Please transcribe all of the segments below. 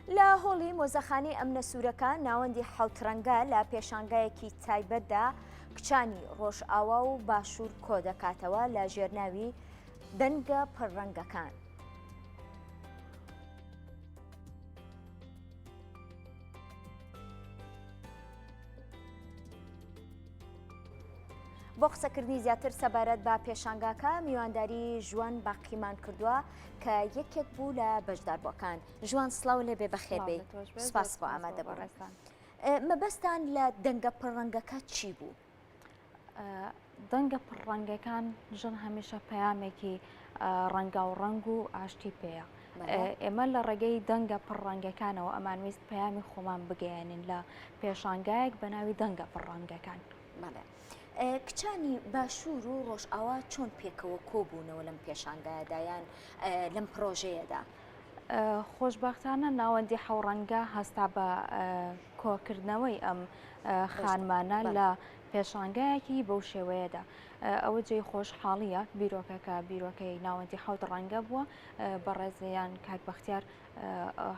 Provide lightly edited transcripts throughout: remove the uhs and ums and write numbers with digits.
لە هۆڵی مۆزەخانەی ئەمنە سوورەکە ناوەندی حەوتڕەنگە لە پێشانگایەکی تایبەتدا کچانی ڕۆژئاوا و باشوور کۆدەکاتەوە لە ژێرناوی دەنگە پڕڕەنگەکان. بۆ قسەکردنی زیاتر سەبارەت بە پێشانگاکە میوانداری ژوان باقیمان کردووە کە یەکێک بوو لە بەشداربووەکان. ژوان سڵاو لێبێ بەخێر بێی سپاس بۆ ئامادە بوون. مەبەستان لە دەنگە پڕڕەنگەکە چی بوو؟ دەنگە پڕڕەنگەکان ژن هەمیشە پەیامێکی ڕەنگاو ڕەنگ و ئاشتی پێیە. ئێمە لە ڕێگەی دەنگە پڕڕەنگەکانەوە ئەمانویست پەیامی خۆمان بگەیەنین لە پێشانگایەک بە ناوی دەنگە پڕڕەنگەکان. بەڵێ. کچانی باشوور و ڕۆژئاوا چۆن پێکەوە کۆبوونەوە لەم پێشانگایەدا یان لەم پڕۆژەیەدا؟ خۆشبەختانە ناوەندی حەوڕەنگە هەستا بە کۆکردنەوەی ئەم خانمانە لە پێشانگایەکی بەو شێوەیەدا. ئەوە جێی خۆشحاڵییە بیرۆکەکە بیرۆکەی ناوەندی حەوت ڕەنگە بووە، بەڕێزیان کاک بەختیار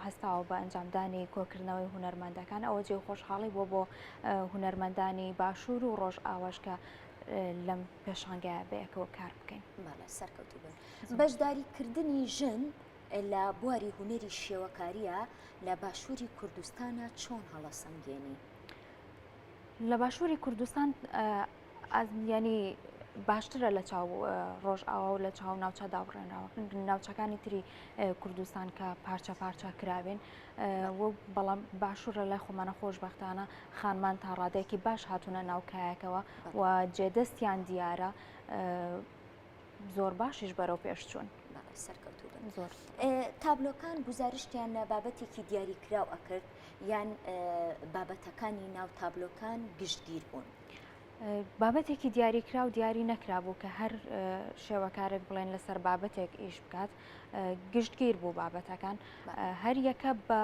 هەستاوە بە ئەنجامدانی کۆکردنەوەی هونەرمەندەکان، ئەوە جێی خۆشحاڵی بووە بۆ هونەرمەندانی باشوور و ڕۆژئاواش کە لەم پێشانگایە بەیەکەوە کار بکەین. بەڵێ سەرکەوتوو بن. بەشداریکردنی ژن لە بواری هونەری شێوەکارییە لە باشووری کوردستانا چۆن هەڵەسەنگێنی؟ لە باشووری کوردستان ینی باشترە لە چاو ڕۆژئاوا و لە چاو ناوچە دابڕێنراوە ناوچەکانی تری کوردستان کە پارچە پارچە کراوین بەڵام باشوورە لای خۆمانە خۆشببختانە خانمان تا ڕادێکی باش هاتوونە ناو کایەکەوە و جێدەستیان دیارە زۆر باشیش بەرەو پێش چوون. بەڵێ سەرکەوتوو بن. زۆر. تابلۆکان گوزارشتیان لە بابەتێکی دیاریکراو ئەکرد یان بابەتەکانی ناو تابلۆکان گشتگیر بوون؟ بابەتێکی دیاریکراو دیاری نەکرابوو کە هەر شێوەکارێک بڵێن لەسەر بابەتێک ئیش بکات گشتگیر بوو بابەتەکان هەر یەکە بە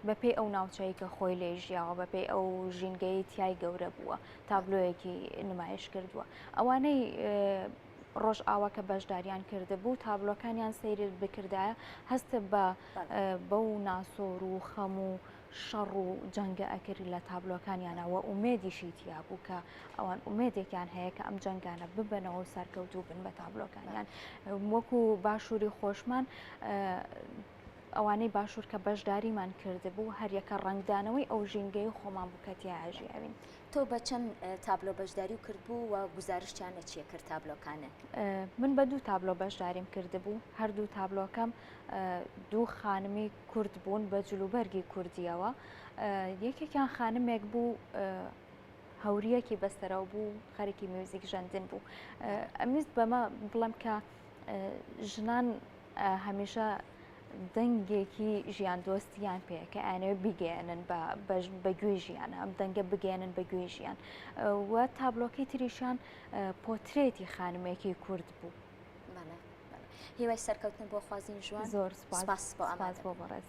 بەپێی ئەو ناوچەی کە خۆی لێی ژیاوە، بەپێی ئەو ژینگەی تیای گەورە بووە، تابلۆیەکی نمایش کردووە. ئەوانەی ڕۆژئاوا کە بەشداریان کردبوو، تابلۆکانیان سەیرت بکردایە، هەست بە بەو ناسۆر و خەم و شەڕ و جەنگە ئەکرد لە تابلۆکانیانە و ئومێدیشی تیا بوو کە ئەوان ئومێدێکیان هەیە کە ئەم جەنگانە ببەنەوە و سەرکەوتوو بن بە تابلۆکانیان. وەکو باشووری خۆشمان ئەوانەی باشوور کە بەشداریمان کردبوو، هەریەکە ڕەنگدانەوەی ئەو ژینگەی خۆمان بوو کە تیایا ژیاوین. تۆ بە چەند تابلۆ بەشداریو کردبوو و گوزارشتیان لە چیە کرد تابلۆکانت؟ من بە دوو تابلۆ بەشداریم کردبوو، هەردوو تابلۆکەم دوو خانمی کورد بوون بە جلوبەرگی کوردییەوە، یەکێکیان خانمێک بوو هەورییەکی بەسەرەوە بوو خەریکی میوزیک ژەندن بوو. ئەمویست بەمە بڵێم کە ژنان هەمیشە دەنگێکی ژیان دۆستیان پێ کە ئەیانەوێت بیگەیەنن بە گوێی ژیان ئەم دەنگە بگەێنن بە گوێی ژیان و تابلۆکەی تریشیان پۆترێتی خانمێکی کورد بوو. هیوای سەرکەوتن بۆ خوازین ژوان زۆر سپاس بۆ بۆ بەڕێز.